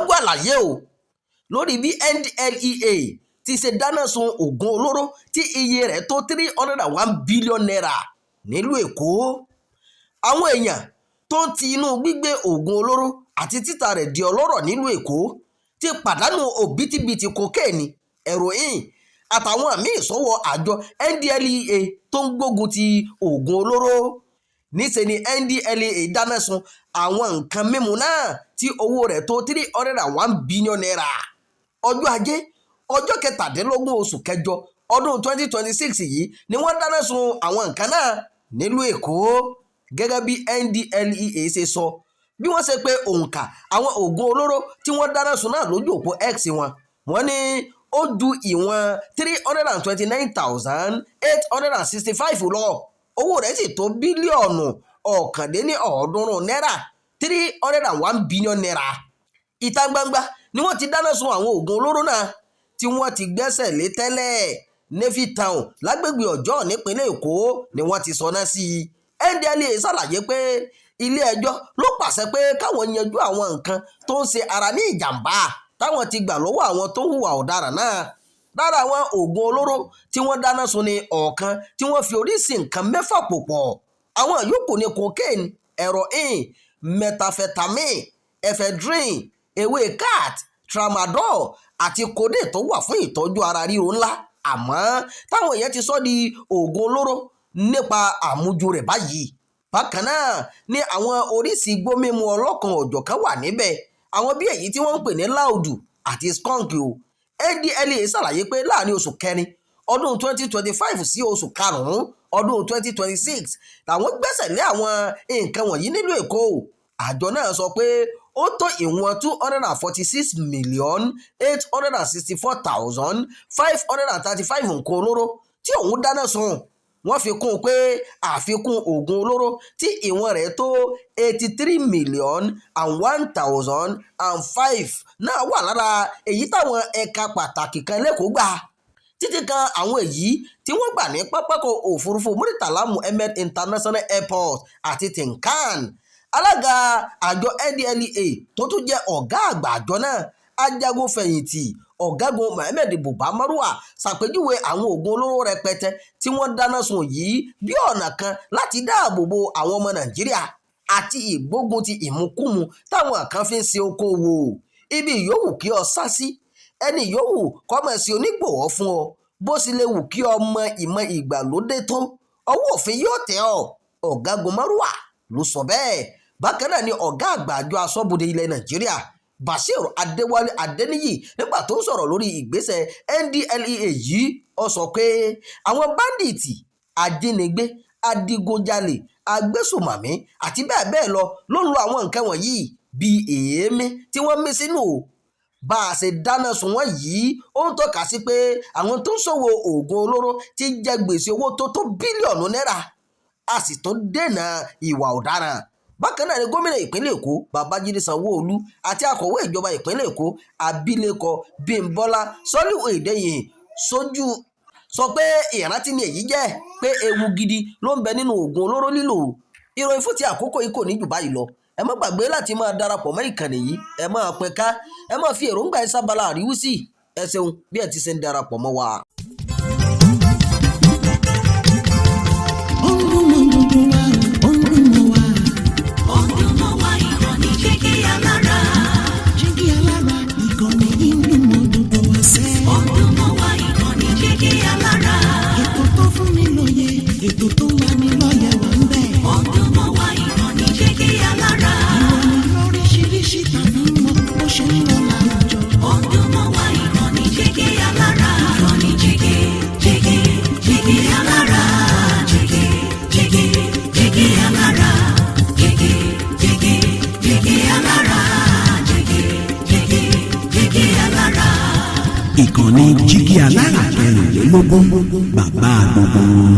Gbọ́ àlàyé o lórí bí NDLEA ti ṣe dáná sun oògùn olóró tí iye rẹ̀ tó ₦301 billion nílùú Èkó. Àwọn èèyàn tó ń ti inú gbígbé oògùn olóró àti títà rẹ̀ di ọlọ́rọ̀ nílùú Èkó ti pàdánù òbítíbitì kokéènì, heroin àtàwọn míín sọ́wọ́ àjọ NDLEA tó ń gbógun ti oògùn olóró. Níṣẹ́ ni NDLEA dáná sun àwọn nǹkan mímu náà tí owó rẹ̀ tó ₦301 billion. Ọjọ́ Ajé, ọjọ́ 17 oṣù kẹjọ ọdún 2026 yìí ni wọ́n dáná sun àwọn nǹkan náà nílùú Èkó, gẹ́gẹ́ bí NDLEA ṣe sọ. Bí wọ́n ṣe pe òǹkà àwọn oògùn olóró tí wọ́n dáná sun náà lójú òpó X wọn, wọ́n ní ó ju ìwọ̀n 329,865 lọ, owó rẹ̀ sì tó bílíọ̀nù 301 náírà, ₦301 billion. Ìta gbangba ni wọ́n ti dáná sun àwọn oògùn olóró náà tí wọ́n ti gbẹ́sẹ̀ lé tẹ́lẹ̀. Navy Town lágbègbè Ọjọ́ nípínlẹ̀ Èkó ni wọ́n ti sọná sí i. NDLEA ṣàlàyé pé ilé-ẹjọ́ ló pàṣẹ pé káwọn yanjú àwọn nǹkan tó ń ṣe ara ní ìjàm̀bá táwọn ti gbà lọ́wọ́ àwọn tó hùwà ọ̀daràn náà. Lára àwọn oògùn olóró tí wọ́n dáná sun ní ọ̀kan tí wọ́n fi oríṣìí nǹkan mẹ́fà pò pọ̀. Àwọn yòókù ní cocaine, heroin, methamphetamine, ephedrine, ewé khat, tramadol àti codeine tó wà fún ìtọ́jú ara ríro ńlá, àmọ́ táwọn èèyàn ti sọ di oògùn olóró nípa àmujù rẹ̀ báyìí. Bákan náà ni àwọn oríṣìí igbó mímu ọlọ́kan-ò-jọ̀kan wà níbẹ̀, àwọn bíi èyí tí wọ́n ń pè ní láùdù àti skunk o. NDLEA ṣàlàyé pé láàrin oṣù kẹrin ọdún 2025 sí oṣù karùn-ún ọdún 2026 làwọn gbẹ́sẹ̀ lé àwọn nǹkan wọ̀nyí nílùú Èkó. Àjọ náà sọ pé ó tó ìwọ̀n 246,864,535 nǹkan olóró tí òun dáná sun. Wọ́n fi kún un pé àfikún oògùn olóró tí ìwọ̀n rẹ̀ tó 83,001,005 náà wà lára èyí táwọn ẹ̀ka pàtàkì kan lÉkòó gbà, títí kan àwọn èyí tí wọ́n gbà ní Pápákọ̀ Òfurufú Murtala Muhammed International Airport àti Tinkan. Alága àjọ NDLEA tó tún jẹ́ ọ̀gá àgbà àjọ náà, ajagun-fẹ̀yìntì Ọ̀gágun Mohammed Buba Marwa, ṣàpèjúwe àwọn oògùn olóró rẹpẹtẹ tí wọ́n dáná sun yìí bí ọ̀nà kan láti dáàbò bo àwọn ọmọ Nàìjíríà àti ìgbógun ti ìmukúmu táwọn kan fi ń ṣe okòòwò. Ibi yòówù kí o sá sí, ẹni yòówù kó máa ṣe onígbọ̀wọ́ fún ọ, bó sì lè wù kí o mọ ìmọ̀ ìgbàlódé tó, ọwọ́ òfin yóò tẹ̀ ọ́, Ọ̀gágun Marwa ló sọ bẹ́ẹ̀. Bákan náà ni ọ̀gá àgbà àjọ aṣọ́bodè ilẹ̀ Nàìjíríà, Bashir Adéwálé Adéníyì, nígbà tó ń sọ̀rọ̀ lórí ìgbésẹ̀ NDLEA yìí, ó sọ pé àwọn báńdíìtì, ajínigbé, adigunjalè, agbésùnmọ̀mí àti bẹ́ẹ̀ bẹ́ẹ̀ lọ ló ń lo àwọn nǹkan wọ̀nyí bíi èémí tí wọ́n mí sínú o. Bá a ṣe dáná sun wọ́n yìí, ó ń tọ́ka sí pé àwọn tó ń ṣòwò oògùn olóró ti jẹ gbèsè owó tó tó bílíọ̀nù náírà, a sì tún dènà ìwà ọ̀daràn. Bákan náà ni gómìnà ìpínlẹ̀ Èkó, Babájídé Sanwó-Olú, àti akọ̀wé ìjọba ìpínlẹ̀ Èkó, Abilékọ Bímbọ́lá Soliu-Hundeyin, sójú sọ pé ìrántí ni èyí jẹ́ pé ewu gidi ló ń bẹ nínú oògùn olóró lílò. Ìròyìn fún ti àkókò yìí kò ní jù báyìí lọ. Ẹ má gbàgbé láti máa darapọ̀ mọ́ ìkànnì yìí, ẹ máa pín ká, ẹ máa fi èròǹgbà yín sábàlá àríwísí. Ẹ ṣeun bí ẹ ti ṣe ń darapọ̀ mọ́ wa. Ó ń dún mọ́ gbogbo wa, ó ń dún mọ́ wa. Ó ń dún mọ́ wa, ìkànnì Jígí Alára. Jígí Alára, ìkànnì yìí ń dún mọ́ gbogbo wa sẹ́. Ó ń dún mọ́ wa, ìkànnì Jígí Alára. Ètò tó fún ni lóye, ètò tó ń lani lọ́yẹ̀ wà ń bẹ̀. Ó ń dún mọ́ wa, ìkànnì Jígí Alára. Ìròyìn lóríṣiríṣi tàbí mọ́ bó ṣe ń lọ láwùjọ. Ó ń dún mọ́ wa, ìkànnì Jígí Alára. Ìkànnì Jígí, Jígí, Jígí Alára. Jígí, Jígí, Jígí Alára. Jígí, Jígí, Jígí Alára. Jígí, Jígí, Jígí Alára. Ìkànnì Jígí Alára 24, bàbá gbogbo wọn.